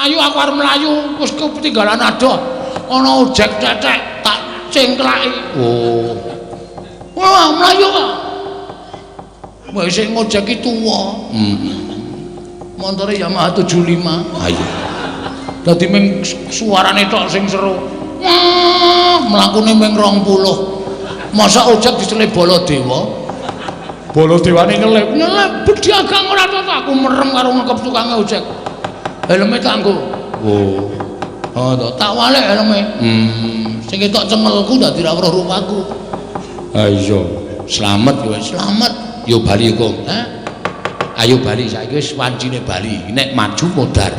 Ayo aku arep mlayu, wis ketinggalan adoh. Ana ojek tetek tak cengklaki. Oh. Wah, mlayu kok. Wis sing ngojek ki tuwa. Heeh. Montore Yamaha 75. Ha iya. Dadi ming suarane tok sing seru. Wah, mlakune ming 20. Masa ojek diselip Baladewa? Baladewane nyelip, nyelip pedagang ora cocok aku merem karo ngekep tukange ojek. Helme tak nggo. Oh. Oh to, tak walik helme. Sing ketok cengelku dadi ra weruh rupaku. Ha iya, slamet kowe, slamet. Yo bali kok. Hah? Ayo bali saiki wis wancine bali. Nek maju modar.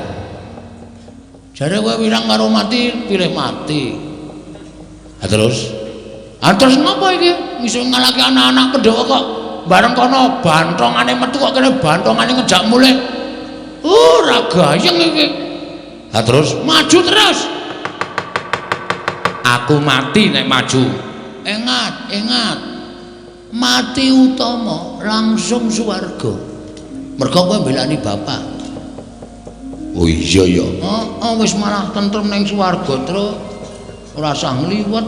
Jare kowe wirang karo mati, pilih mati. Ha terus? Ha terus ngopo iki? Iso ngalahke anak-anak Pandhawa kok. Bareng kono bantongane metu kok kene bantongane ngejak mulih. Ora gayeng iki. Ha terus maju terus. Aku mati nek maju. Ingat, ingat. Mati utama langsung swarga. Mergo kowe mbelani bapak. Oh iya ya. Heeh, wis malah tentrem ning swarga, Truk. Ora usah ngliwet.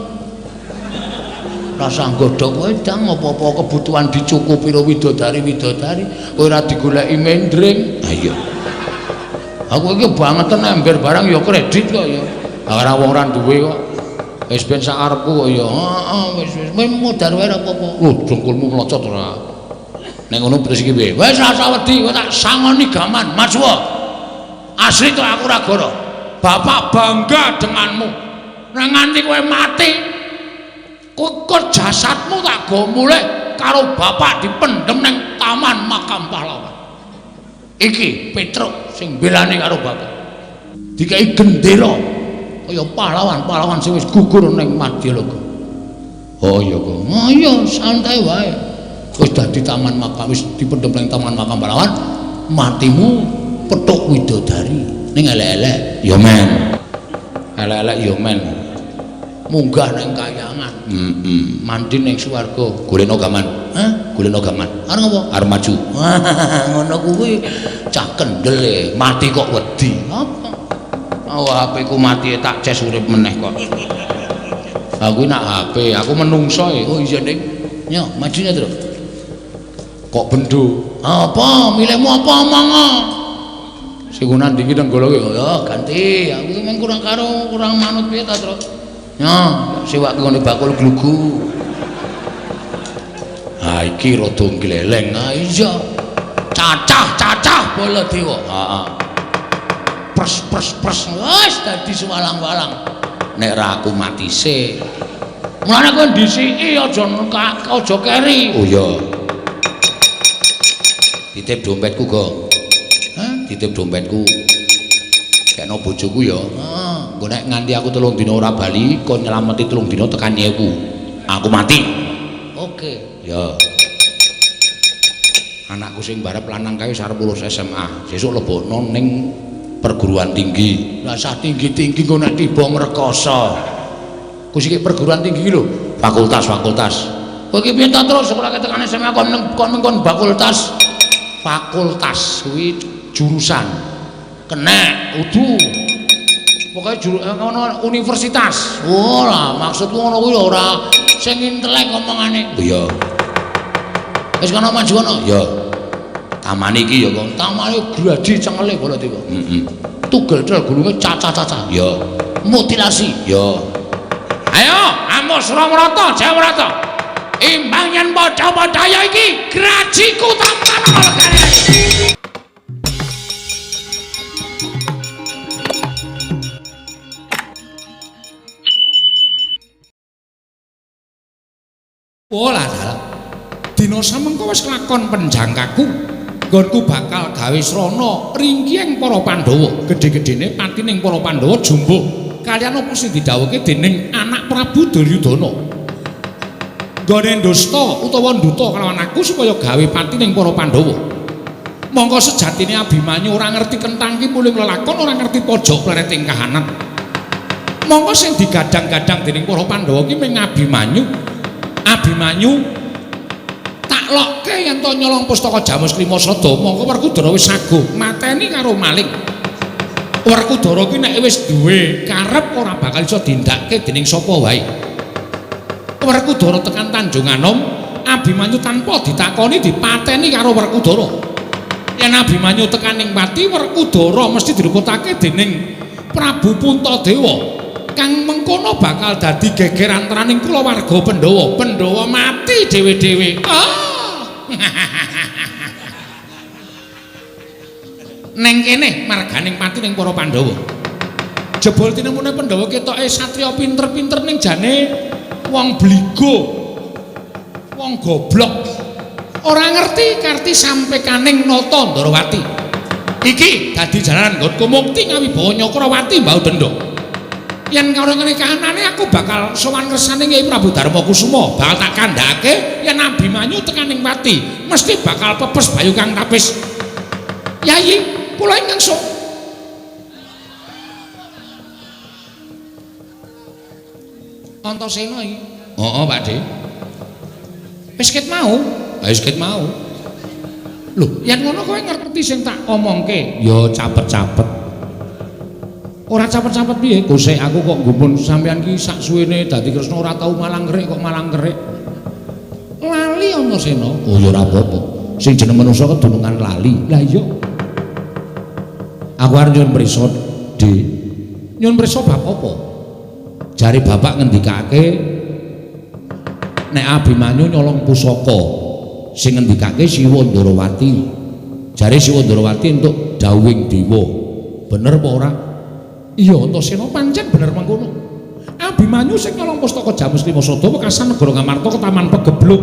Ora usah nggodhog wedang, apa-apa kebutuhan dicukupi karo widodari-widodari, kowe ora digoleki mendring. Ha iya. Aku iki bangeten ember barang ya kredit kok ya. Ora wong ora duwe kok. Wis ben sak arepku kok ya. Heeh, wis wis modar wae ora apa-apa. Lho, dengkulmu mlocot ora. Nek ngono terus iki piye? Wis ora usah wedi, kowe tak sangoni gaman, Maswa. Asli to aku ora goro. Bapak bangga denganmu. Nek nganti kowe mati, kok jasadmu tak go mulih karo bapak dipendhem ning taman makam pahlawan. Iki Petruk sing mbelani karo bapak. Dikai gendera kaya pahlawan-pahlawan sing wis gugur ning Madyaloka. Oh iya kok. Oh iya, santai wae. Wis dadi taman makam, wis dipendhem ning taman makam pahlawan, matimu petuk widodari ning elek-elek ya men. Elek-elek ya men. Munggah ning kayangan. Heeh. Mandi ning swarga. Golekno gaman. Hah? Golekno gaman. Arep ngopo? Arep maju. Ngono kuwi cah kendel e, mati kok wedi. Apa? Oh, HP ku mati tak ces urip meneh kok. Aku nak HP, aku menungso e. Oh iya, Ning. Yo, majunya terus. Kok bendo? Apa? Milihmu apa omong? Sing nandingi Nenggala ki. Ya ganti. Aku ki mung kurang karo kurang manut piye ta, Truk? Yo, sewak ngene bakul glugu. Ha iki rada gleleng. Ha iya. Cacah-cacah Baladewa. Heeh. Pres pres pres wis dadi suwalang-walang. Nek ra aku mati sik. Mulane kowe ndhisiki aja aja keri. Oh iya. Titip dompetku, Gong. Hah? Titip dompetku. Kekno bojoku ya. Heeh. Engko nek nganti aku 3 dina ora bali, kon nyelameti 3 dina tekan nyewu. Aku mati. Oke. Ya. Anakku sing barep lanang kae wis arep lulus SMA. Sesuk lebokno ning perguruan tinggi. Lah sah tinggi-tinggi engko nek tiba ngrekoso. Ku sik perguruan tinggi iki lho, fakultas-fakultas. Kowe iki piye ta terus sekolah tekan SMA kon kon kon fakultas. Fakultas kuwi jurusan. Kenek udu. Pokoke juru ngono universitas. Oh lah maksudku ngono kuwi ora sing intelek omongane. Oh iya. Wis kono maju kono. Ya. Taman iki ya kok. Tamane gladi cengele Baladewa. Heeh. Tugel tel gulunge cacah-cacah. Ya. Mutilasi. Ya. Ayo, Amos Suramarata, Jawarata. Imbang yen padha-padha iki grajiku tampan legane. Olah dalah. Dina samengko wis kelakon penjangkaku. Nggonku bakal gawe srana ringkiyeng para Pandhawa. Gedhe-gedhene patining para Pandhawa jumbuh kaliyan apa sing didhawuhke dening anak Prabu Duryudana. Nggone ndusta utawa nduta kelawan aku supaya gawe patining para Pandhawa. Mongko sejatine Abimanyu ora ngerti kenthang ki muling lelakon, ora ngerti pojok plereting kahanan. Mongko sing digadang-gadang dening para Pandhawa ki mung Abimanyu. Abimanyu tak lokke yen to nyolong pustaka Jamus Klima Sada, mongko Werkudara wis saguh mateni karo maling. Werkudara ki nek wis duwe karep ora bakal iso dindake dening sapa wae. Werkudara tekan Tanjung Anom, Abimanyu tanpa ditakoni dipateni karo Werkudara. Yen Abimanyu tekan ning pati, Werkudara mesti diruputake dening Prabu Puntadewa. Kang mengkono bakal dadi geger antaraning kulawarga Pandhawa. Pandhawa mati dhewe-dhewe. Ah. Neng kene marganing pati ning para Pandhawa. Jebul tinemune Pandhawa ketoke satriya pinter-pinter ning jane wong bligo. Wong goblok. Ora ngerti karti sampekaning Nata Ndorowati. Iki dadi jalaran nggonku mukti ngawibawa Nyakrawati mbau dendha. Yen karo ngene kahanane aku bakal sowan kersane Kyai Prabu Darma Kusuma, bakal tak kandhake yen Abimanyu tekan ning pati, mesti bakal pepes bayu kang tapis. Yayi, kula ingkang sok. Antasena iki. Heeh, Pak De. Wis ket mau? Ha wis ket mau. Lho, yen ngono kowe ngerti sing tak omongke? Ya capet-capet. Ora capet-capet piye? Gosek aku kok nggumun sampean ki sak suwene dadi Kresna ora tau malang kerik kok malang kerik. Lali Antasena. Oh ya ora apa-apa. Sing jeneng manungsa kedunungan lali. Lah iya. Aku arep nyuwun prisa, Dik. Nyuwun prisa bab apa? Jare bapak ngendikake nek Abimanyu nyolong pusaka sing ngendikake Siwa Ndarawati. Jare Siwa Ndarawati entuk dawuhing dewa. Bener apa ora? Iya, Antasena pancen bener mengkono. Abimanyu sing nyolong pustaka Jamus Lima Sada wekasan negara Ngamarta ke Taman Pegebluk.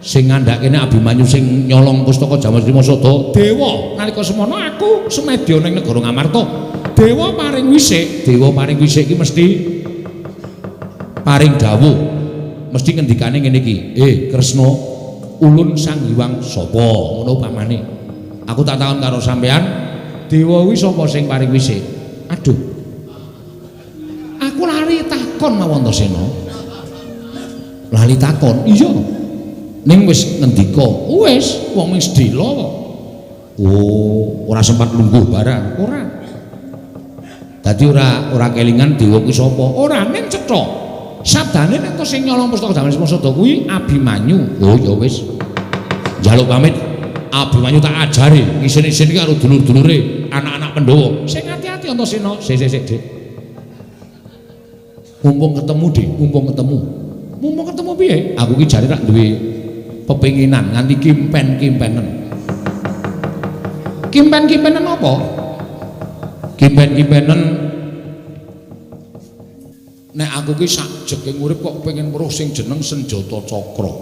Sing ngandhakene Abimanyu sing nyolong pustaka Jamus Lima Sada dewa. Nalika semono aku semedya ning negara Ngamarta. Dewa paring wisik, dewa paring wisik iki mesti paring dawuh. Mesti ngendikane ngene iki, Kresna, ulun Sang Hyang sapa? Ngono pamane. Aku tak takon karo sampean, dewa kuwi sapa sing paring wisik? Aduh. Aku lali takon mawon Antasena. Lali takon? Iya. Ning wis ngendika, wis wong wis dela kok. Oh, ora sempat lungguh barang, ora. Dadi ora kelingan dewa kuwi sapa? Ora, ning cetha. Sabdane nek sing nyolong pustaka Jamus Lima Sada kuwi Abimanyu. Oh ya wis. Njaluk pamit. Abimanyu tak ajari isin-isin iki karo dulur-dulure anak-anak Pandhawa. Sing ati-ati Antasena. Sik sik sik, Dik. Mumpung ketemu, Dik, mumpung ketemu. Mumpung ketemu piye? Aku ki jare rak duwe pepinginan nganti kimpen-kimpenen. Kimpen-kimpenen apa? Kimpen-kimpenen nek aku ki sak jeging urip kok pengen weruh sing jeneng Senjata Cakra.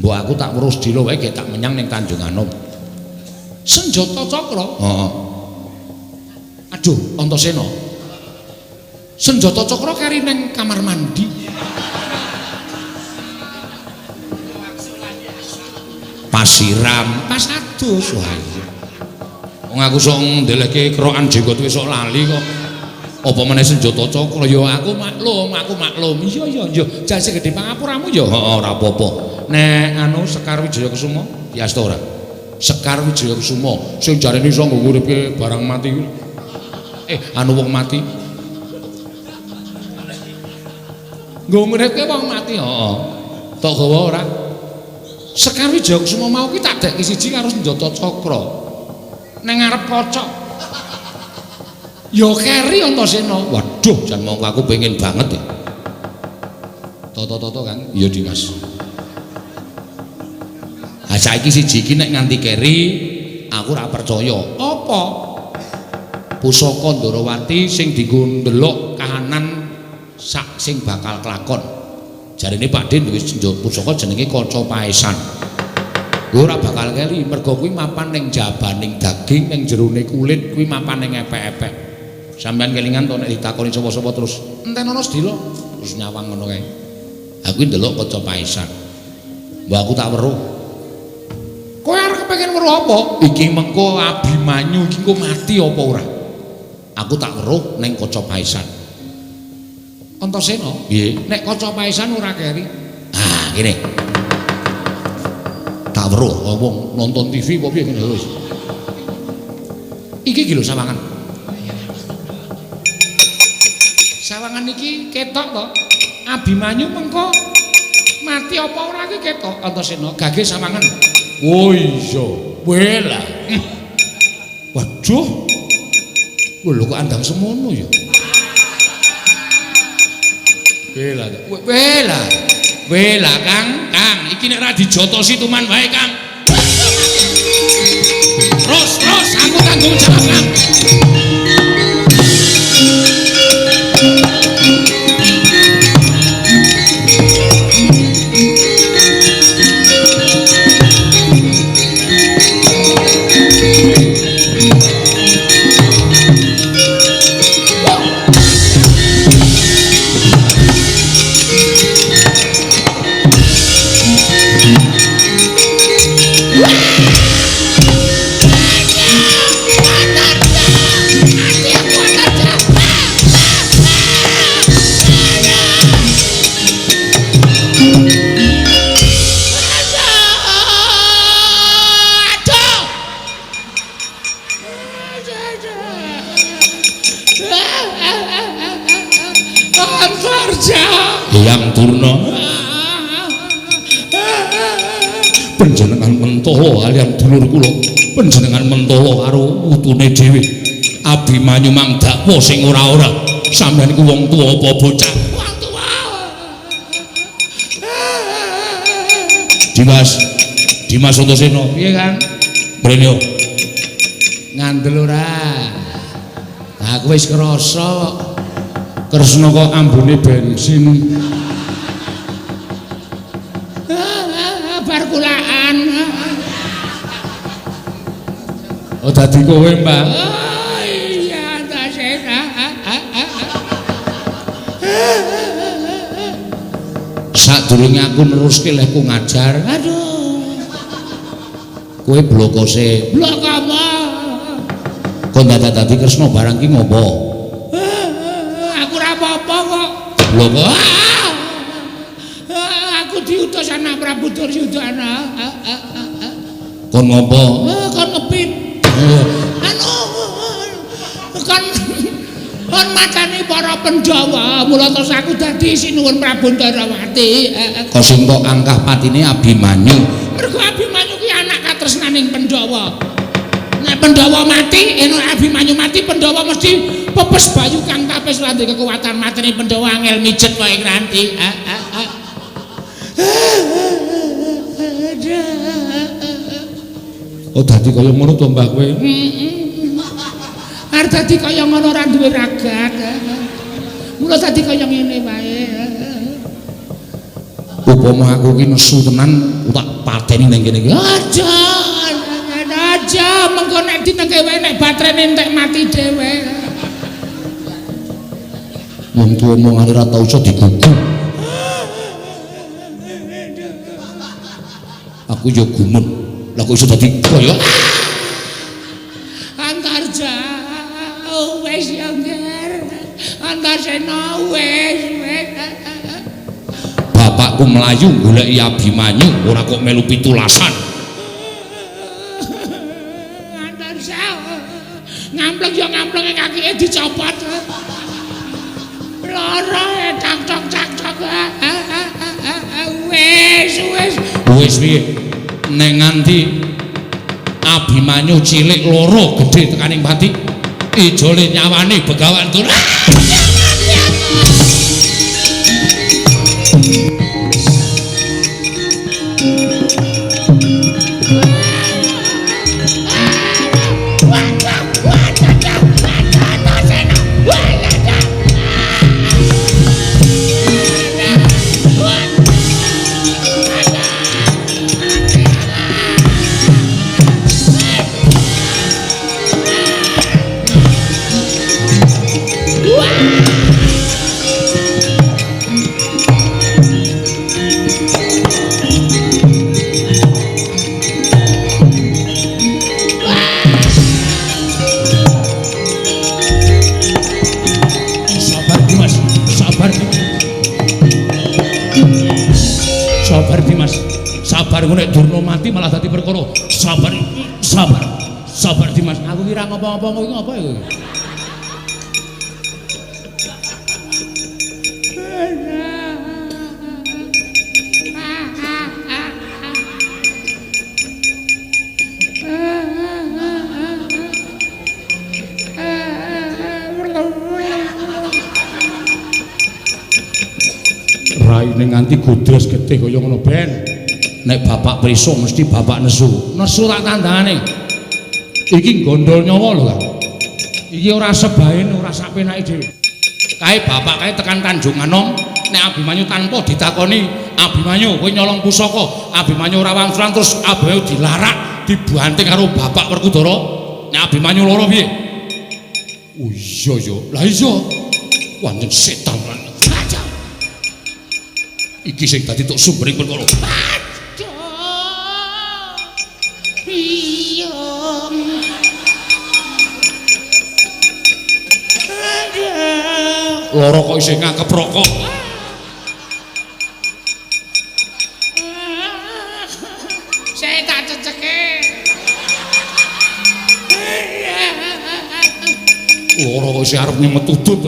Mbok aku tak weruh sedhela wae gek tak menyang ning Tanjung Anom. Senjata Cakra? Heeh. Aduh, Antasena. Senjata Cakra kari ning kamar mandi. Pasiram, pas adus. Wah iya. Wong aku sok ndelehke kerokan jenggot wis sok lali kok. Apa meneh senjata cakra ya aku maklum, aku maklum. Iya iya iya, jan sing gedhe pangapuramu ya. Heeh, ora apa-apa. Nek anu Sekar Wijaya Kusuma diasta ora? Sekar Wijaya Kusuma sing jarene iso nggo nguripke barang mati kuwi. Anu wong mati. Nggo nguripke wong mati, heeh. Tok gawa ora? Sekar Wijaya Kusuma mau ki tak dekke siji karo senjata cakra. Nang ngarep kaca. Ya keri Antasena. Waduh, jan mongko aku pengen banget ya. Toto-toto Kang. Iya Dimas. Ha saiki siji iki nek nganti keri aku ora percaya. Apa? Pusaka Ndarawati sing dienggo ndelok kahanan sak sing bakal kelakon. Jarene Pak Den duwe pusaka jenenge Kaca Paesan. Kuwi ora bakal keri mergo kuwi mapan ning jabaning daging ning jerone kulit kuwi mapan ning epek-epek. Sampeyan kelingan to nek ditakoni sapa-sapa terus enten ana sedhela terus nyawang ngono kae. Aku ndelok Kaca Paesan. Mbok aku tak weruh. Kowe arep kepengin weruh apa? Iki mengko Abimanyu iki engko mati apa ora? Aku tak weruh ning Kaca Paesan. Antasena, nggih. Nek Kaca Paesan ora keri. Ah, ngene. Tak weruh wong nonton TV apa piye ngene wis. Iki iki lho sawangan. Sawangan iki ketok to. Abimanyu mengko mati apa ora iki ketok Antasena gage sawangan. Oh iya. Wela. Waduh. Lho kok andang semono ya. Wela. Wela. Wela Kang, Kang, iki nek ora dijotosi tuman wae Kang. Terus, terus aku tanggung jawab Kang. Eyang Durna, panjenengan mentolo kaliyan dulur kula, panjenengan mentolo karo putune dhewe. Abimanyu mang dakwa sing ora-ora. Sampeyan iku wong tuwa apa bocah? Wong tuwa. Dimas, Dimas Antasena, piye Kang? Mrene yo. Ngandel ora? Aku wis krasa. Kresna kok ambune bensin. Bar kulaan. Oh dadi kowe, Mbak. Oh iya, Antasena. Sadurunge aku neruske lehku ngajar. Aduh. Kowe blokose. Blok apa? Kok dadak dadi Kresna barang ki ngopo? Lho kok aku diutus anak Prabu Duryudana. Kon ngopo? Kon ngepit. Anu kon kon macane para Pandhawa, mula terus aku dadi sinuwun Prabu Ndarawati. Kok sing tok angkah patine Abimanyu. Mergo Abimanyu ki anak katresnaning Pandhawa. Nek Pandhawa mati, nek Abimanyu mati, Pandhawa mesti pepes bayu kang tapis lan kekuatan mateni Pandhawa angel mijet wae ngranti. Oh dadi kaya ngono to Mbah kowe. Arep dadi kaya ngono ora duwe ragat. Mula dadi kaya ngene wae. Upama aku ki nesu tenan tak pateni ning kene iki. Aja. Aja mengko nek dinengke wae nek baterene entek mati dhewe. Wong tuwa omongane ora tau iso digugu. Aku yo gumun. Lah kok iso dadi kaya Antarja wis ya Nger. Antasena wis wis. Bapakku mlayu goleki Abimanyu ora kok melu pitulasan. Antarja ngampleng ya ngampleng kakike dicopot. Lara tak tok tak tok. Wis wis. Wis piye? Nek nganti Abimanyu cilik loro gedhe tekaning pati, ijole nyawane Begawan Durna. Sabar Dimas, sabar nek Durna mati malah dadi perkara. Sabar, sabar, Sabar Dimas, aku kira ngopo-ngopo kowe ngopo ya? Raine nganti godres getih kaya ngono ben. Nek bapak preso mesti bapak nesu. Nesu tak tandane. Iki gondol nyawa lho, Kang. Iki ora sebaen, ora sak penake dhewe. Kae bapak kae tekan Tanjung Anom, nek Abimanyu tanpa ditakoni, Abimanyu kowe nyolong pusaka, Abimanyu ora wangsulan terus Abimanyu dilarak, dibanting karo bapak Werkudara. Nek Abimanyu lara piye? Oh iya ya. Lah iya. Wancen setan lan. Iki sing dadi tok sumbering perkara. Iya. Loro kok isih ngangkep rokok. Saya tak ceceke. Loro kok isih arep nyemet udut.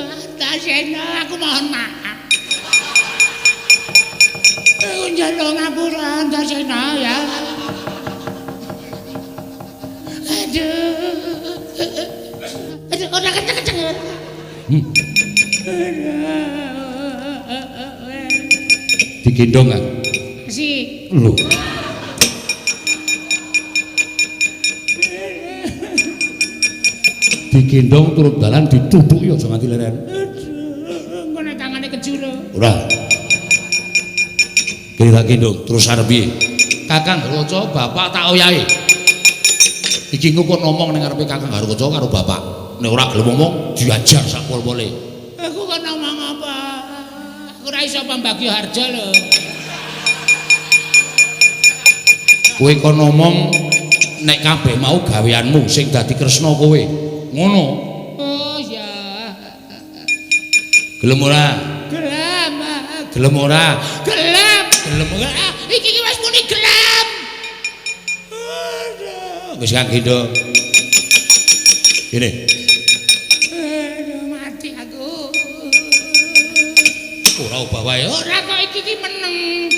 Antasena, aku mohon maaf. Aku njaluk ngapura Antasena ya. Aduh. Aduh, ora kenceng-kenceng. Digendong kan? Si. Lho. Digendong turut dalan ditutuki aja nganti leren. Aduh, engko nek tangane keju lho. Ora. Kene tak gendong terus arep piye? Kakang Garukaca bapak tak oyahi. Iki engko kon ngomong ning ngarepe Kakang Garukaca karo bapak. Nek ora gelem ngomong diajar sak pol-pole. Aku kon ngomong apa? Aku ora iso pambagya harja lho. Kowe kon ngomong nek kabeh mau gaweanmu sing dadi Kresna kowe. Ngono. Oh ya. Gelem ora? Gelem. Gelem ora? Gelem. Gelem ora? Iki ki wis muni gelem. Aduh, wis kang gendong. Kene. Aduh, mati aku. Ora obah wae. Ora kok iki ki meneng.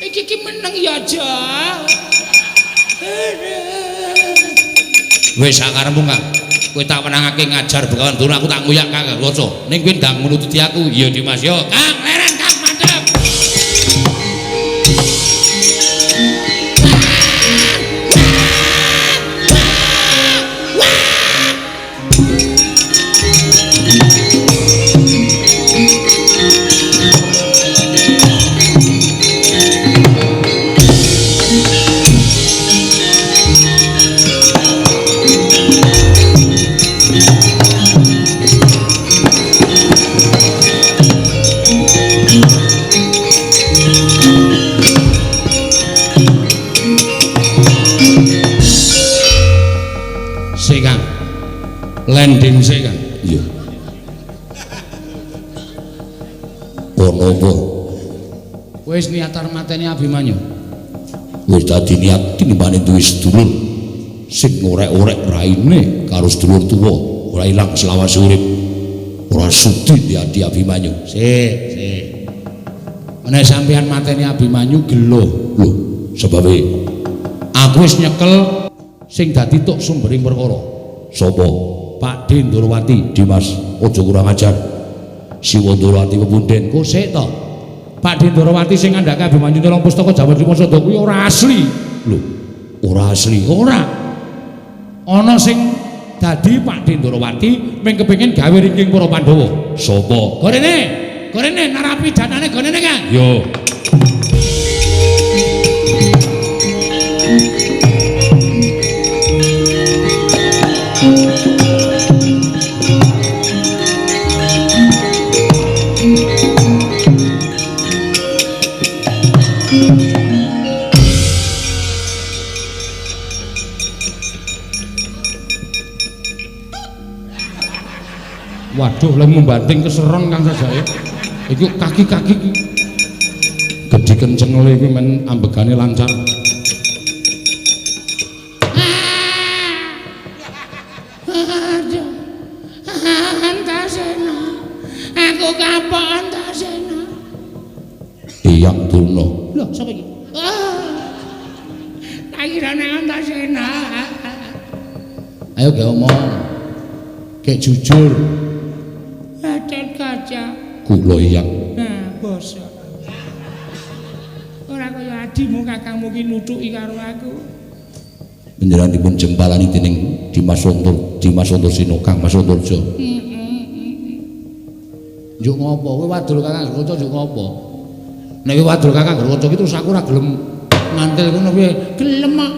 Iki ki meneng ya aja. Wis sakarepmu Kang. Kowe tak wenangake ngajar Begawan Durna, aku tak nguyak Kang Garukaca. Ning kowe ndang nututi aku. Iya Dimas yo. Kang leren Kang mandhep. Sik Kang. Landing sik Kang. Iya. Ono apa? Wis niat arep mateni Abimanyu. Wis dadi niat tinimbane duwe sedulur sing ngorek-orek raine karo sedulur tuwa, ora ilang selawase urip. Ora sudi diadi Abimanyu. Sik, sik. Nek sampeyan mateni Abimanyu geluh. Lho, sebabe aku wis nyekel sing dadi tok sumbering perkara. Sapa? Pak Ndorowati. Dimas, aja kurang ajar. Siwa Ndorowati pepunden. Kok sik to? Pak Ndorowati sing ngandhake Abimanyu nyolong pustaka Jawa Trimasada kuwi ora asli. Lho, ora asli. Ora. Ana sing dadi Pak Ndorowati mung kepengin gawe ringking para Pandhawa. Sapa? Gorene. Gorene narapidanane gorene Kang. Yo. Waduh, lek membanting keseron Kang sajake. Iku kaki-kaki iki. Gedhi kencengele kuwi men ambegane lancar. Sapa iki? Ah. Tak kira nek Antasena. Ayo ge omong. Gek jujur. Gatot Kaca. Kula Eyang. Nah, basa. Ora kaya adimu kakangmu ki nuthuki karo aku. Panjenengan dipun jempalani dening Dimas Antasena, Kang Mas Antarja. Njuk ngopo? Kowe wadul Kakang Garuda njuk ngopo? Nek kowe wadul Kakang Garuda ki terus aku ora gelem ngantil ngono piye? Gelem kok.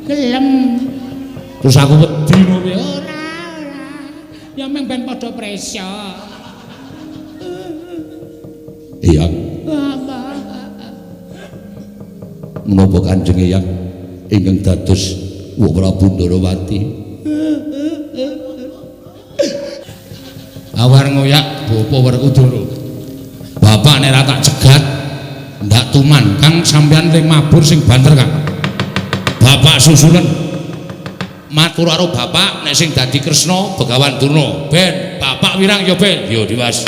Gelem. Terus aku wedi ngono piye? Ora, ora. Ya meng ben padha presa. Iya. Apa? Menapa Kanjeng Eyang ingkang dados Wak Prabu Ndarawati? Awar ngoyak bapa Werkudara. Bapak nek ora tak cegat ndak tuman Kang sampeyan le mabur sing banter Kang. Bapak susulen matur karo bapak nek sing dadi Kresna Begawan Durna. Ben bapak wirang ya ben. Yo Dimas.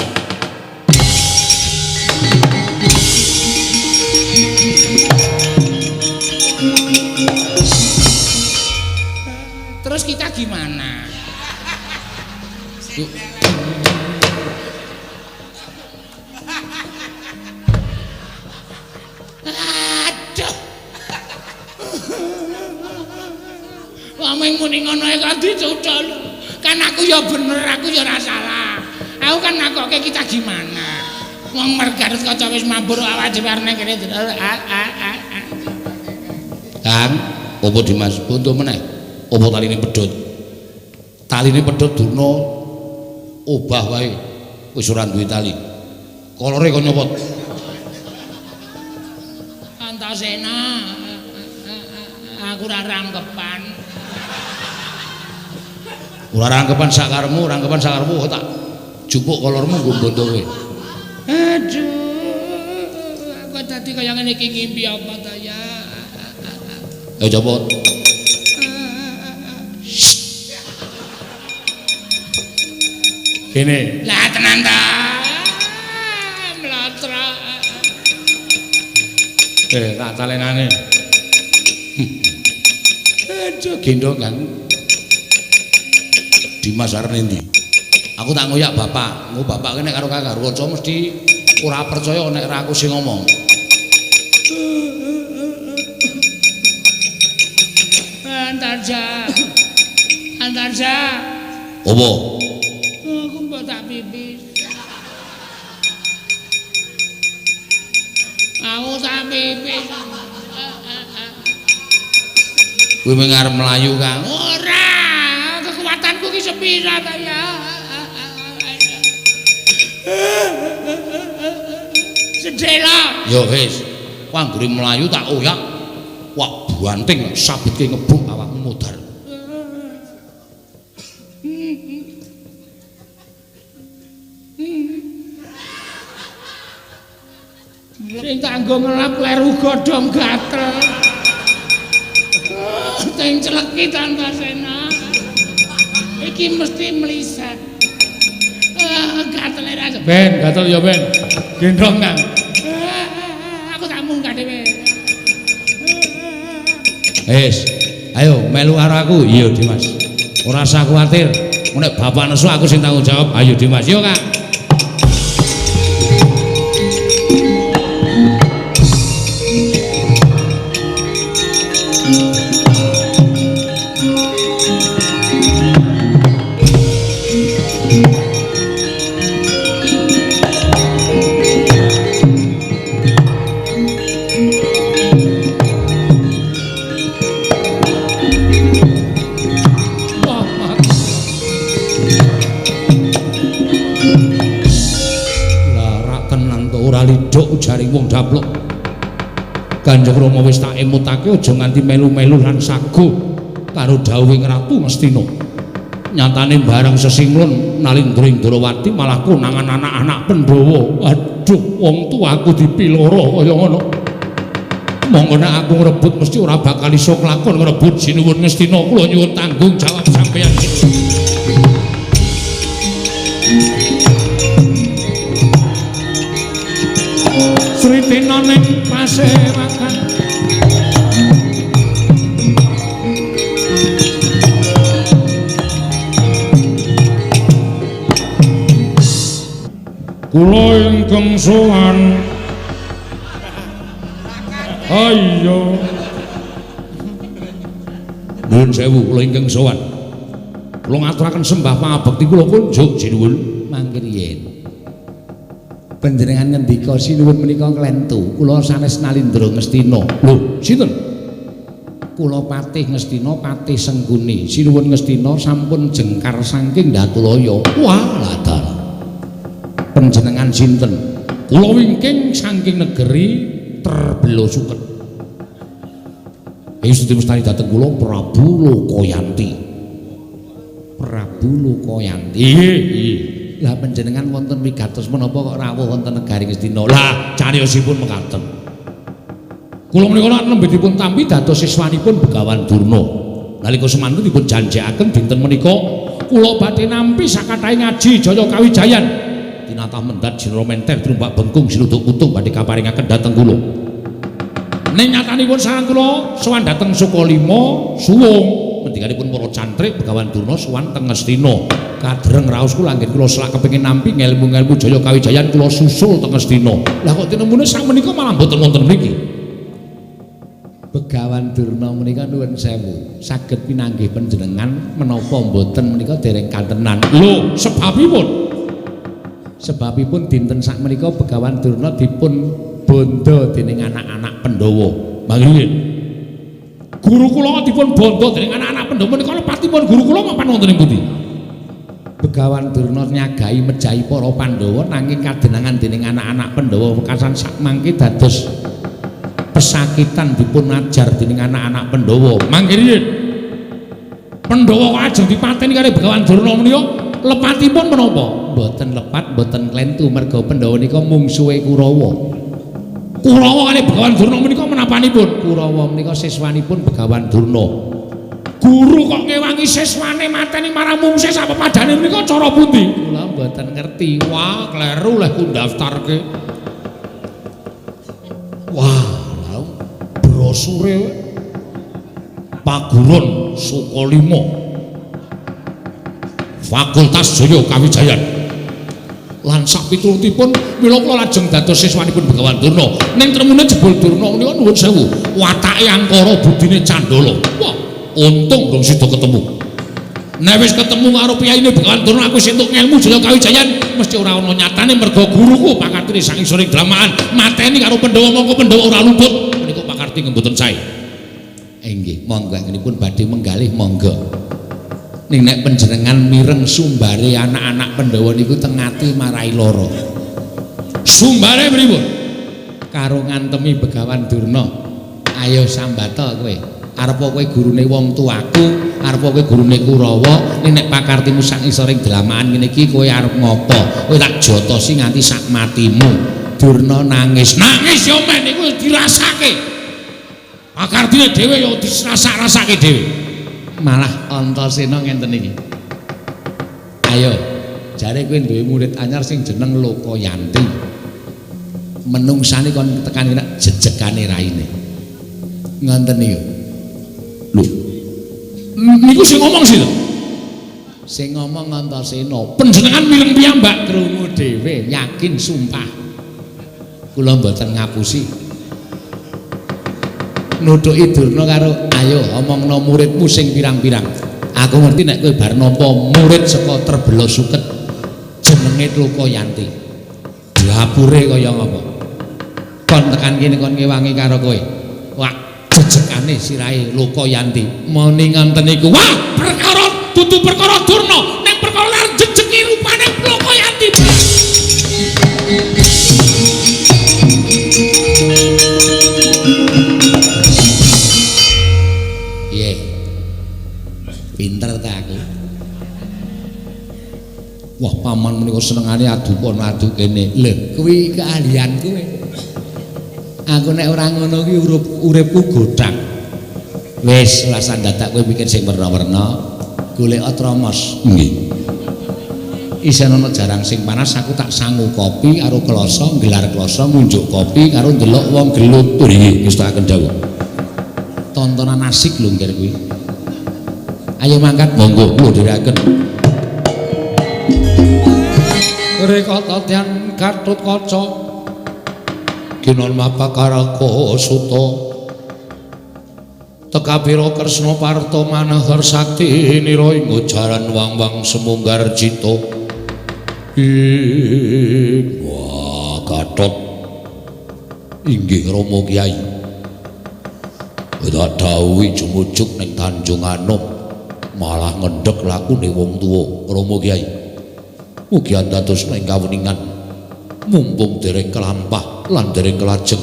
Terus kita gimana? Yuk. Aduh. Wong muni ngono ae kan dicucul. Kan aku ya bener, aku ya ora salah. Aku kan nakoke kita gimana? Wong mergaret kaca wis mabur awak dhewe arep nang kene. Kang, apa Dimas? Buntu meneh. Apa taline pedhot? Taline pedhot Durna obah wae. Wis ora duwe tali. Kolore kok nyopot. Antasena, aku ora rangkepan. Ora rangkepan sakaremu, rangkepan sakaremu kok tak jupuk kolormu nggo bondo kowe. Aduh, aku dadi kaya ngene iki ngimpi apa ta ya? Ayo copot. Kene. Lah tenan ta. Mlotro. Tak talenane. Aduh gendong Kang. Dimas arep endi? Aku tak ngoyak bapak. Engko bapak ki nek karo Kakang Garuda mesti ora percaya nek ora aku sing ngomong. Antarja. Antarja. Apa? Aku mbok tak pipis. Aku tak pipis. Kowe mung arep mlayu, Kang. Ora, kekuatanku ki sepira ta ya. Sedela. Ya wis. Kowe anggere mlayu tak oyak. Wah, banting sabitke ngebuk awakmu modar. Sing tak nggo ngelap kleru godhong gatel. Sing celeki Antasena. Iki mesti mliset. Gatele ra. Ben, gatel ya ben. Gendong Kang. Aku tak munggah dhewe. Wis, ayo melu karo aku. Iya, Dimas. Ora usah kuwatir. Nek bapak nesu aku sing tanggung jawab. Ayo Dimas, yo Kang. Jaring wong daplok. Kanjeng Rama wis tak emutake aja nganti melu-melu lan sago karo dawuhing Ratu Ngastina. Nyatane bareng sesinglon Nalindra Indrawati malah konangan anak-anak Pandhawa. Aduh, wong tuaku dipiloro kaya ngono. Monggo nek aku ngrebut mesti ora bakal iso nglakon ngrebut. Sinuwun Ngastina, kula nyuwun tanggung jawab sampeyan. Sritina ning pasewakan. Kula ingkang sowan. Ayo. Nuwun sewu kula ingkang sowan. Kula ngaturaken sembah pangabekti kula kunjuk sinuwun mangke riyin. Panjenengan ngendika sinuwun menika klentu, kula sanes Nalindra Ngastina. Lho, sinten? Kula Patih Ngastina, Patih Sengkuni. Sinuwun Ngastina sampun jengkar saking Datulaya. Wah, ladar. Panjenengan sinten? Kula wingking saking negeri Terbela Suket. Ing mestani dhateng kula Prabu Lokayanti. Prabu Lokayanti. Nggih. Lah panjenengan wonten wigatos menapa kok rawuh wonten negari Ngastina? Lah cariyosipun mekaten. Kula menika nembe dipun tampi dados siswanipun Begawan Durna. Nalika semanten dipun janjekaken dinten menika kula badhe nampi sakathahe ngaji Jaya Kawijayan. Tinatah mendhat jinra menter trumbak bengkung sinuduk kutung badhe kaparingaken dhateng kula. Ning nyatanipun sareng kula sowan dhateng Sukalima suwung ngendikanipun para cantrik Begawan Durna sowan teng Ngastina. Kadreng raos kula anggen kula selak kepengin nampi ngelmu-ngelmu Jaya Kawijayan kula susul teng Ngastina. Lah kok tinemune sak menika malah mboten wonten mriki. Begawan Durna menika nuwun sewu, saged pinanggih panjenengan menapa mboten menika dereng kantenan. Lho, sebabipun? Sebabipun dinten sak menika Begawan Durna dipun bondo dening anak-anak Pandhawa. Mangke guru kula dipun bondo dening anak-anak Pandhawa menika lepatipun guru kula mapan wonten ing pundi? Begawan Durna nyagahi mejahi para Pandhawa nanging kadenangan dening anak-anak Pandhawa wekasan sak mangke dados pesakitan dipun ajar dening anak-anak Pandhawa. Mangke riyin Pandhawa kok ajeng dipateni karo Begawan Durna menika lepatipun menapa? Mboten lepat, mboten klentu merga Pandhawa nika mungsuhe Kurawa. Kurawa kalih Begawan Durna menika menapanipun? Kurawa menika siswanipun Begawan Durna. Guru kok ngewangi siswane mateni marang mungsuhe sak pepadane menika cara pundi? Kula mboten ngerti. Wah, kleru leh ku ndaftarke. Wah, lha brosure Paguron Sukalima Fakultas Jaya Kawijayan. Lan sak piturutipun mila kula lajeng dados siswanipun Begawan Durna. Ning tremune jebul Durna menika nuwun sewu, watake angkara budine candala. Wah, untung dong sida ketemu. Nek wis ketemu karo piyayine Begawan Durna aku wis entuk ngelmu Jaya Kawijayan, mesti ora ana nyatane merga guruku pakartine sang isoring dramaan mateni karo Pandhawa mongko Pandhawa ora luput. Menika pakarti mboten sae. Inggih, monggo anggenipun badhe menggalih monggo. Ning nek panjenengan mireng sumbare anak-anak Pandhawa niku teng ati marai lara. Sumbare pripun? Karo ngantemi Begawan Durna. Ayo sambata kowe. Arep kowe gurune wong tuaku, arep kowe gurune Kurawa, ning nek pakartimu sak isoring dlamaan ngene iki kowe arep ngopo? Kowe tak jotosi nganti sak matimu. Durna nangis. Nangis yo men iku dirasake. Pakartine dhewe yo dirasak-rasake dhewe. Malah Antasena ngenten iki. Ayo, jare kowe duwe murid anyar sing jeneng Lokayanti. Menungsane kon tekan kene jejegane raine. Ngoten niku. Lho. Niku sing ngomong sinten? Sing ngomong Antasena. Panjenengan mireng piyambak krungu dhewe, yakin sumpah. Kula mboten ngapusi. Nutuki Durna karo ayo omongno muridmu sing pirang-pirang. Aku ngerti nek kowe bar nampa murid saka Terbela Suket jenenge Lokayanti. Dapure kaya ngapa? Kon tekan kene kon ngewangi karo kowe. Wah, jejegane sirahe Lokayanti. Moni ngoten niku. Wah, perkara dudu perkara Durna, ning perkara arep jejegi rupane Lokayanti. Pinter ta aku. Wah, paman menika senengane adu kono adu kene. Lho, kuwi keahlian kowe. Aku nek ora ngono kuwi uripku godhang. Wis, ora dadak kowe mikir sing werna-werna, golek tromos. Nggih. Isih ana jarang sing panas aku tak sangu kopi karo kloso, nggelar kloso ngunjuk kopi karo ndelok wong gelut. Nggih, ngestakaken dawuh. Tontonan asik lho ngger kuwi. Ayo mangkat monggo kula dherekaken. Rekata tyan Gatotkaca Ginon mapakaraka suta Tekapira Kresna Parta manahar sakti nira ing jaran wang-wang semunggar cita. Ing wah Gatot inggih Rama Kyai. Tak dawuhi jumujuk ning Tanjung Anom malah ngendhek lakune wong tuwa Rama Kyai. Mugi andados ing kawuningan mumpung dereng kelampah lan dereng kelajeng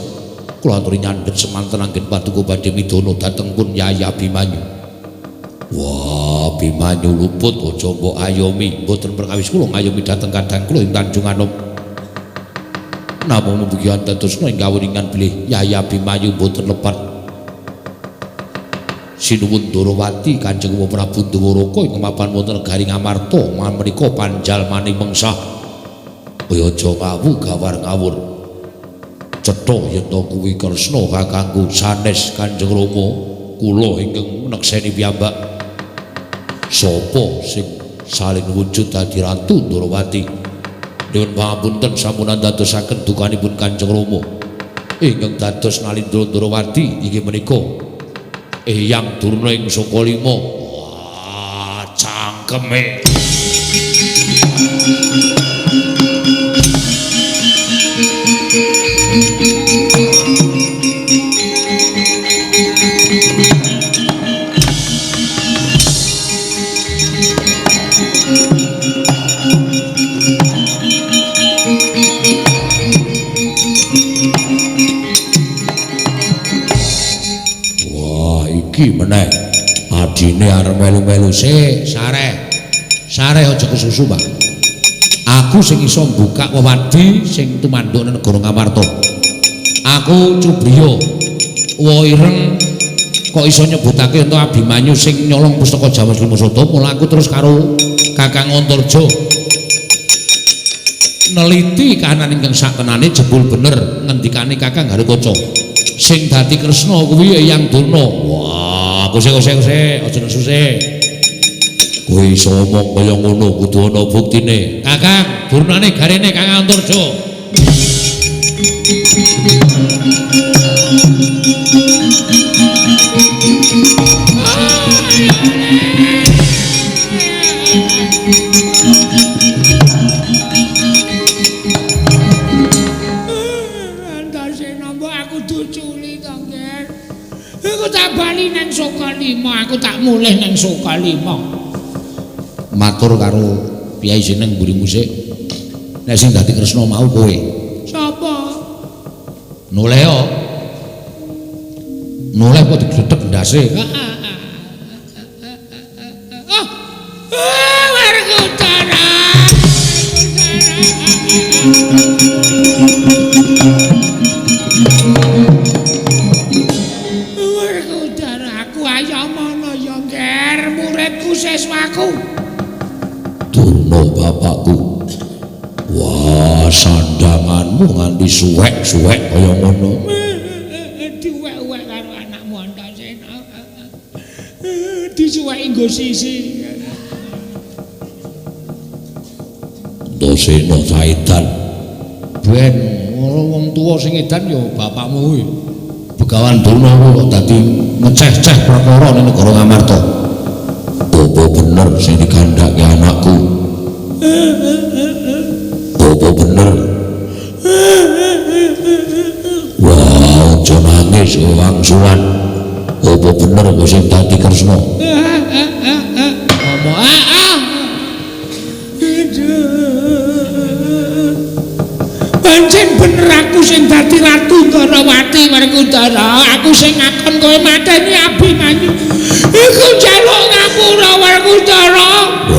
kula aturi nyandhet semanten anggen paduka badhe midana dhateng pun Yai Abimanyu. Wah, Abimanyu luput aja mbok ayomi, mboten perkawis kula ngayomi dhateng kadang kula ing Tanjung Anom. Namung mugi andados ing kawuningan bilih Yai Abimanyu mboten lepat. Sinuwun Ndorowati Kanjeng Prabu Ndwaraka ing mapan wonten negari Ngamarta menika panjalmaning mengsah. Kaya aja ngawu gawar ngawur. Cetha yen to kuwi Kresna kakangku sanes Kanjeng Rama kula ingkang nekseni piyambak. Sapa sing saling wujud dadi Ratu Ndorowati? Nyuwun pangapunten sampun andadosaken dukanipun Kanjeng Rama. Ingkang dados Nalindra Ndorowati inggih menika Eyang Durna ing Sukalima. Wah, cangkeme. Iki meneh adine arep melu-melu sik sareh. Sareh aja kesusu, Pak. Aku sing iso mbukak wewadi sing tumanduk nang negara Ngamarta. Aku Cubriya wa ireng kok iso nyebutake ento Abimanyu sing nyolong pustaka Jawa Srimusada, mula aku terus karo Kakang Antarja neliti kahanan ingkang sakenane jebul bener ngendikane Kakang Garukaca. Sing dadi Kresna kuwi Eyang Durna. Wah, kose-kose aja nesu sik. Kowe iso omong kaya ngono kudu ana buktine. Kakang, Durnane garene Kakang Antarja. Sukalima, aku tak mulih nang Sukalima. Matur karo piyai jeneng mburi musik. Nek sing dadi Kresna mau kowe. Sapa? Noleh yo. Noleh kok digledhek ndase. Oh. Werkudara. Siswaku Durna bapakku. Wah, sandanganmu nganti suwek-suwek kaya ngono. Diwek-wek karo anakmu Antasena. Disuweki nggo sisi. Antasena saedan. Ben wong tuwa sing edan ya bapakmu kuwi. Begawan Durna kok dadi ngeceh-ceh perkara ning negara Ngamarta. Apa bener sing dikandhake anakku? Apa bener? Wah, aja nangis wangsulan. Apa bener kowe sing dadi Kresna? Ngomong ah. Pancen bener aku sing dadi Ratu Ndorowati Werkudara. Aku sing ngakon kowe mateni Abimanyu. Iku njaluk ngapura Werkudara. Oh,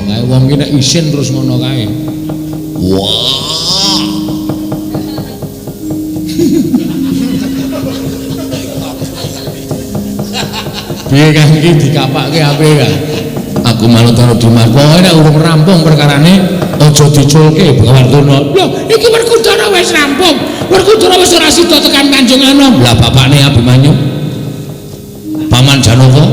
kae wong iki nek isin terus ngono kae. Wah. Piye Kang iki dikapake ape Kang? Aku manut karo Dimas. Pokoke nek urung rampung perkarane aja diculke Begawan Durna. Lho, iki Werkudara wis rampung. Werkudara wis ora sida tekan Tanjung Anom. Lah bapakne Abimanyu Paman Janaka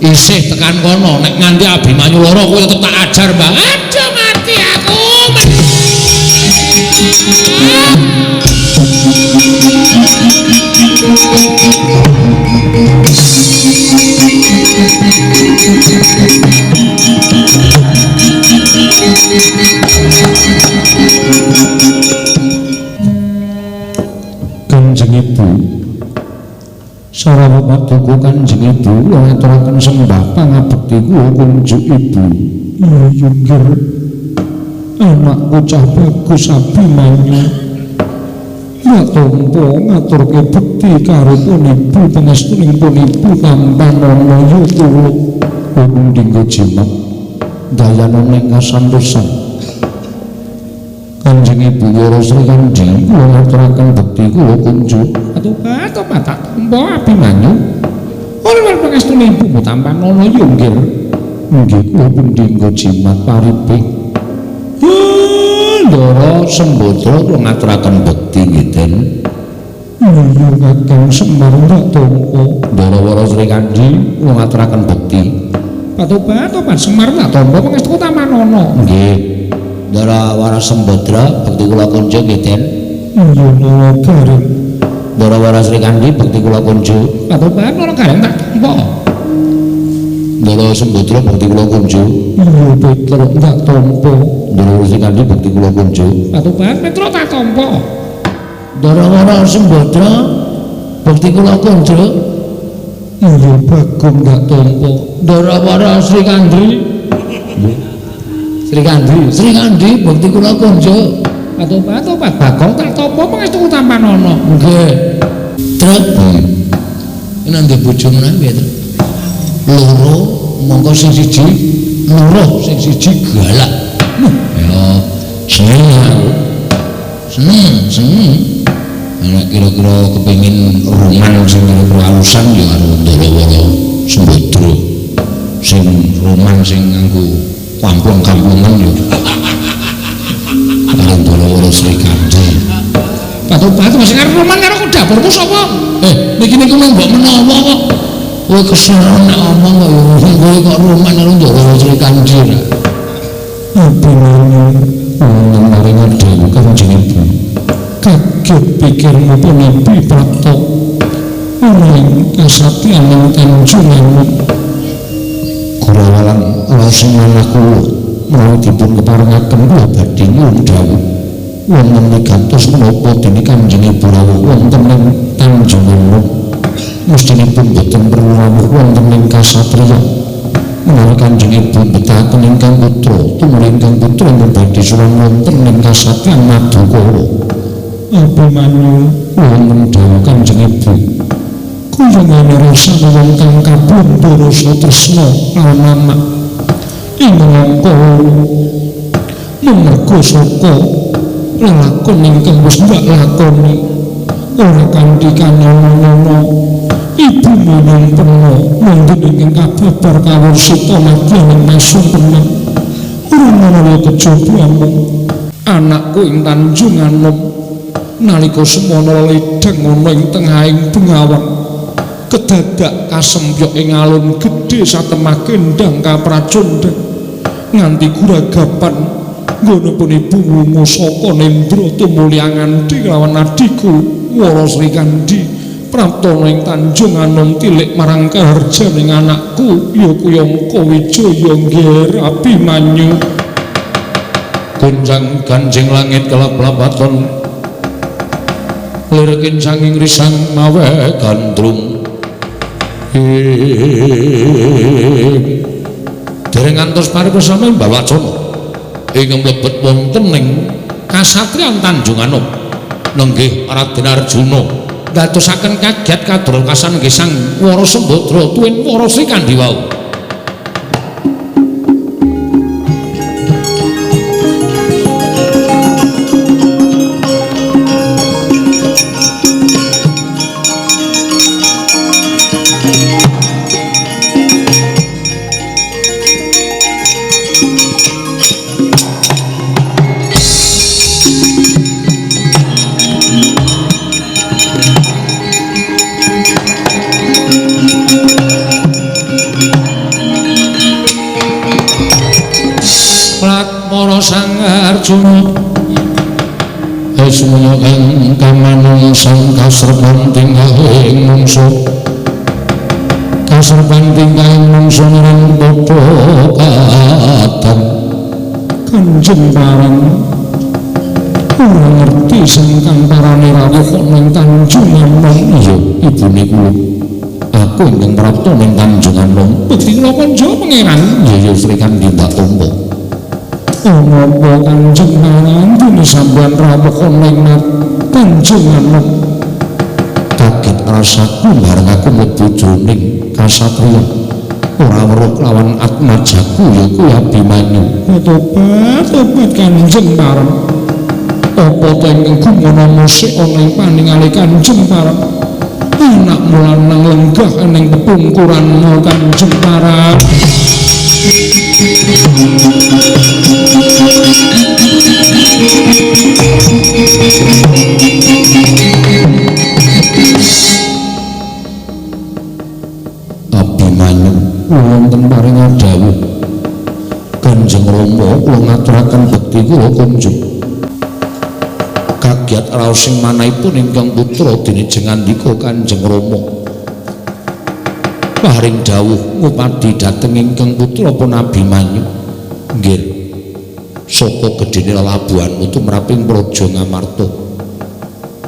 isih tekan kono. Nek nganti Abimanyu lara kowe tetep tak ajar, Mbah. Aduh mati aku. Kanjeng Ibu, sarana paduka Kanjeng Ibu kula ngaturaken sembah pangabekti kula kunjuk Ibu. Iya nggih. Anakku cah bagus Abimanyu. Ya tampa ngaturke bekti karo pun ibu pangestuning pun ibu tampanana ya kula dinggo jimat dayana ning kasantosan. Kanjeng Ibu Wara Sri Kandi kula ngaturaken bekti kula kunjuk. Atuh tak tampa Abimanyu. Ora pangestune ibumu tampanana ya nggih. Nggih kula dinggo jimat paripik. Ndara Sembadra kula ngaturaken bekti nggih Den. Iya Kakang Semar tak tampa. Ndara Wara Sri Kandi kula ngaturaken bekti. Patobat Semar tak tampa pangestu tamanana. Nggih. Ndara Wara Sembadra bekti kula kunjuk nggih Den. Iya Nala Gareng. Ndara Wara Sri Kandi bekti kula kunjuk. Patobat Nala Gareng tak tampa. Ndara Sembadra bekti kula kunjuk. Iya Petruk tak tampa. Ndara Sri Kandi bekti kula kunjuk. Patobat Petruk tak tampa. Ndara Wara Sembadra bekti kula kunjuk. Iya Bagong tak tampa. Ndara Wara Sri Kandi. Sri Kandi, Sri Kandi bekti kula kunjuk. Patobat Bagong tak tampa pangestu tampanana. Nggih. Truk. Nang bojo meneh piye, Truk? Loro mongko sing siji luruh sing siji galak. Ya seneng aku. Seneng. Nek kira-kira kepengin roman sing kira-kira alusan ya karo Ndara Wara Sembadra. Sing roman sing nganggo kamplong-kamplongan ya karo Ndara Wara Sri Kandi. Patobat sing arep roman karo dapurmu sapa? Niki niku mbok menawa kok. Kowe kesel nek omong kok ya kowe kok roman karo Ndara Sri Kandi ra. Abimanyu wonten maring dhewe Kanjeng Ibu. Kaget pikirmu pun Ibu prapta. Ana ing kasatriyan ing Tanjung Anom. Kurawa lan Laksmana kula menawi dipun keparengaken kula badhe nyuwun dawuh wonten wigatos menapa dene Kanjeng Ibu rawuh wonten ing Tanjung Anom. Mestinipun boten perlu rawuh wonten ing kasatriyan. Menawi Kanjeng Ibu mbetahaken ingkang putra, tumuli ingkang putra ingkang badhe sowan wonten ing kasatriyan Madukara. Abimanyu wonten dawuh Kanjeng Ibu. Kaya ngene rasane wong kang kapundha rasa tresna lawan anak. Ing minangka merga saka lelakon ingkang wis ndak lakoni ora kanthi kanono-nono. Ibu nyumpena mundhut ingkang kababar kawursita madyaning masumpena. Ora menawa kejaba amung anakku ing Tanjung Anom nalika semana ledeng ana ing tengahing bengawan kedadak kasempyok ing alun gedhe satemah kendhang kapracondhang nganti guragapan nggonipun ibu wungu saka Nendra tumuli angandhi lawan adhiku Wara Sri Kandi praptana ing Tanjung Anom tilik marang kaharjaning anakku ya Kuyangka Wijaya Ngger Abimanyu. Gonjang ganjing langit kelap-lapaton lirikin sanging risang mawe gandrung. Dereng ngantos paripesame Mbah Wacana ingkang mlebet wonten ing kasatriyan Tanjung Anom nenggih Raden Arjuna ndadosaken kaget kadrokasan nggih Sang Wara Sembadra tuwin Wara Sri Kandi wau. Arjuna Esmaya kang kamanungsan kasrepan tingkahing mungsu kasrepan tingkahing mungsu marang padha kadang Kanjeng Parang ora ngerti sing kang parane rawuh ning Tanjung Anom. Iya ibune kula aku ingkang prapta ning Tanjung Anom. Bekti kula konjo pangeran. Iya iya Sri Kandi ndak tampa. Napa Kanjeng Parang dene sampeyan rawuh ning Tanjung Anom? Kaget rasaku bareng aku mlebu jroning kasatriya ora weruh lawan atmajaku ya kuwi Abimanyu. Tobat tobat Kanjeng Parang. Apa ta ingkang gumana musik ana ing paningale Kanjeng Parang? Anakmu lanang lenggah ning pepungkuranmu Kanjeng Parang. Abimanyu wonten paring dawuh Kanjeng Rama kula ngaturaken bekti kula kunjung. Kagiat raos sing manahipun ingkang putra dene jengandika Kanjeng Rama. Paring dawuh ngupadi dhateng ingkang putra pun Abimanyu. Nggih. Saka gedhene lelabuhanmu tumraping Praja Ngamarta.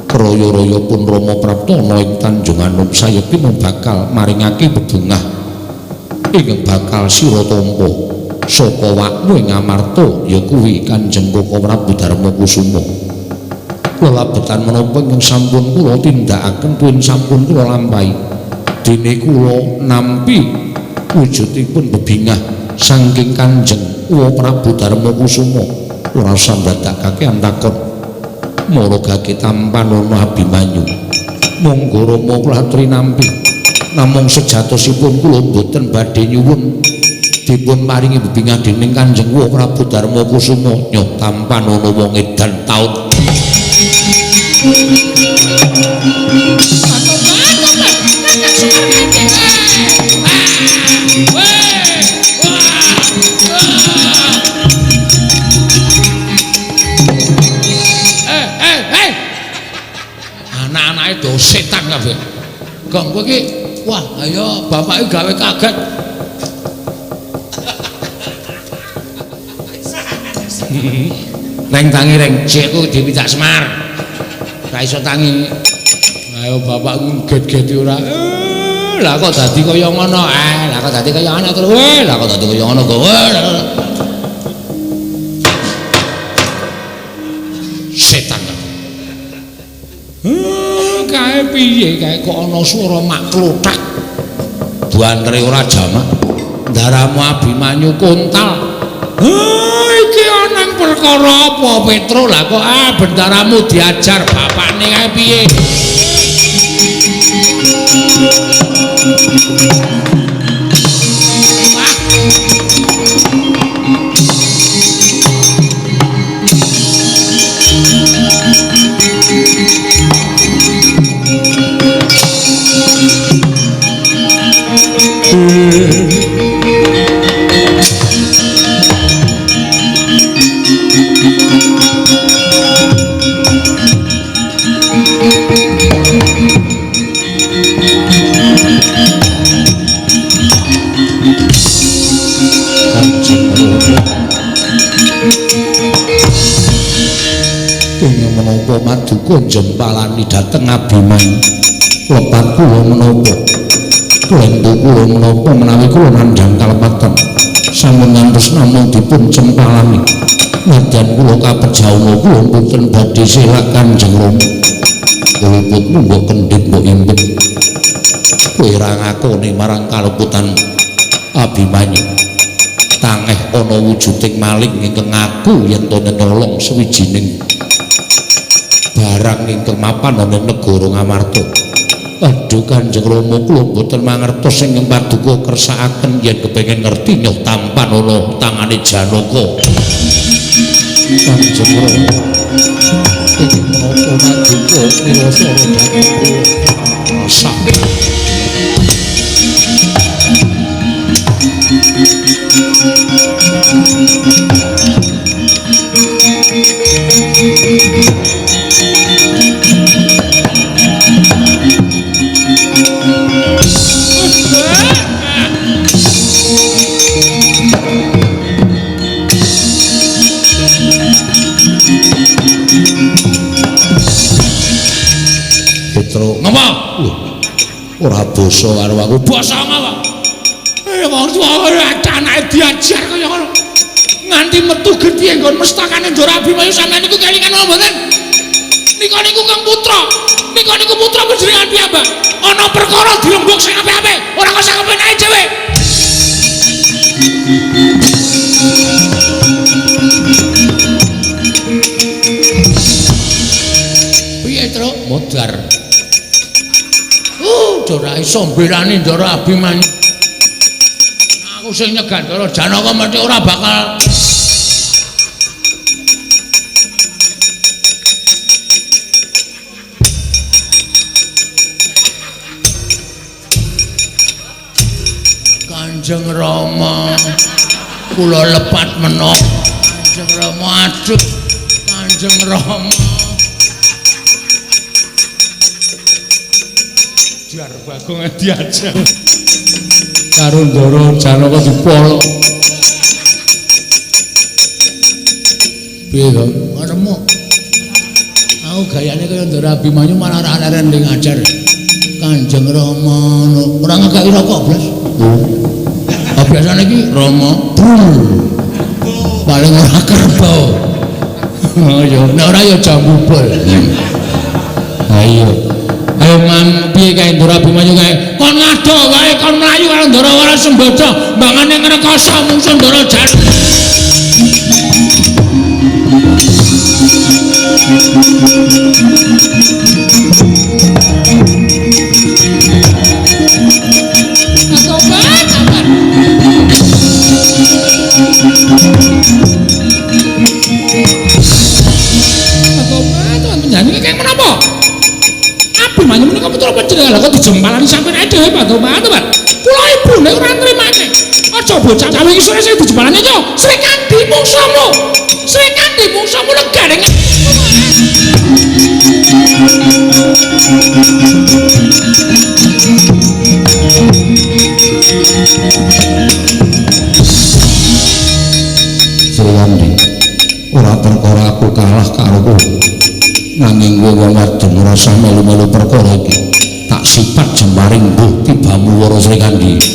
Kraya-raya pun Rama prapta ana ing Tanjung Anom sayekti mung bakal maringake bebungah ingkang bakal sira tampa saka wakmu ing Ngamarta ya kuwi Kanjeng Koko Prabu Darma Kusuma. Lelabetan menapa ingkang sampun kula tindakaken tuwin sampun kula lampahi dene kula nampi wujudipun bebingah saking Kanjeng Uwa Prabu Darma Kusuma. Ora usah ndadakake antakon maragake tampanana Abimanyu. Monggo Rama kula aturi nampi namung sejatosipun kula mboten badhe nyuwun dipun paringi bebingah dening Kanjeng Uwa Prabu Darma Kusuma. Nyoh tampanana wong edan taun. Anak-anake do setan kabeh. Gong kowe iki wah ayo bapake gawe kaget. Reng tangi reng jekku dipidak Semar. Ra iso tangi. Ayo bapakku get-geti ora. Lah kok dadi kaya ngono? Lah kok dadi kaya ngono terus. Lah kok dadi kaya ngono kok. Setan. Kae piye kae kok ana swara mak klothak. Buantere ora jamak. Ndaramu Abimanyu kontal. Iki ana perkara apa Petro? Lah kok bendaramu diajar bapakne kae piye? Menapa maduka jempalani dhateng Abimanyu. Lepat kula menapa? Klentu kula menapa menawi kula nandhang kalepatan sampun ngantos namung dipun cempalani. Nadyan kula kaperjauna kula mboten badhe selak Kanjeng Rama. Luputmu mbok kendhit mbok impit. Kowe ora ngakoni marang kaleputan Abimanyu. Tangeh ana wujuding maling ingkang ngaku yen to nyolong sawijining barang ingkang mapan ana negara Ngamarta. Aduh Kanjeng Rama kula mboten mangertos ingkang paduka kersakaken yen kepengin ngerti nyoh tampan ana tangane Janaka. Kanjeng Rama ingkang menapa maduka mirasara dhateng kula. Sak Basa karo aku. Basa ngapa? Wong tuwa anake diajar kaya ngono. Nganti metu getih nggon mestakane Ndara Abimanyu sampeyan niku kelingan apa mboten? Nika niku Kang Putra. Nika niku putra panjenengan piyambak. Ana perkara dirembug sing apik-apik, ora kok sak kepenake dhewe. Piye, Truk? Modar. Ora iso mbelani Ndara Abimanyu. Aku sing nyegah Ndara Janaka mesti ora bakal. Kanjeng Rama, kula lepat menok. Kanjeng Rama, aduh. Kanjeng Rama. Jar Bagong diajar karo Ndara Janaka dipolok. Piye to? Remuk. Aku gayane kaya Ndara Abimanyu malah ora leren ning ngajar. Kanjeng Rama ora ngekeki rokok blas. Oh. Biasane iki Rama brul. Paling ora kerbau. Oh ya, nek ora ya jambu bol. Ayo. Ayo mam piye kae Ndara Abimanyu kae? Kon ngado wae kon mlayu karo Ndara Wara Sembodo, mbangane ngrekoso mungsuh Ndara Janaka. Abimanyu menika putra panjenengan lha kok dijempalani sampeyan ae dhewe Pak Tomat, Pak. Kula ibune ora nrimake. Aja bocah cawe iki sore sing dijempalani yo. Srikandhi mungsuhmu. Srikandhi mungsuhmu legane. Srikandhi, ora perkara aku kalah karo kowe. Nanging kowe wong wadon ora usah melu-melu perkara iki. Tak sipat jembaring mbuh tibamu Wara Srikandhi.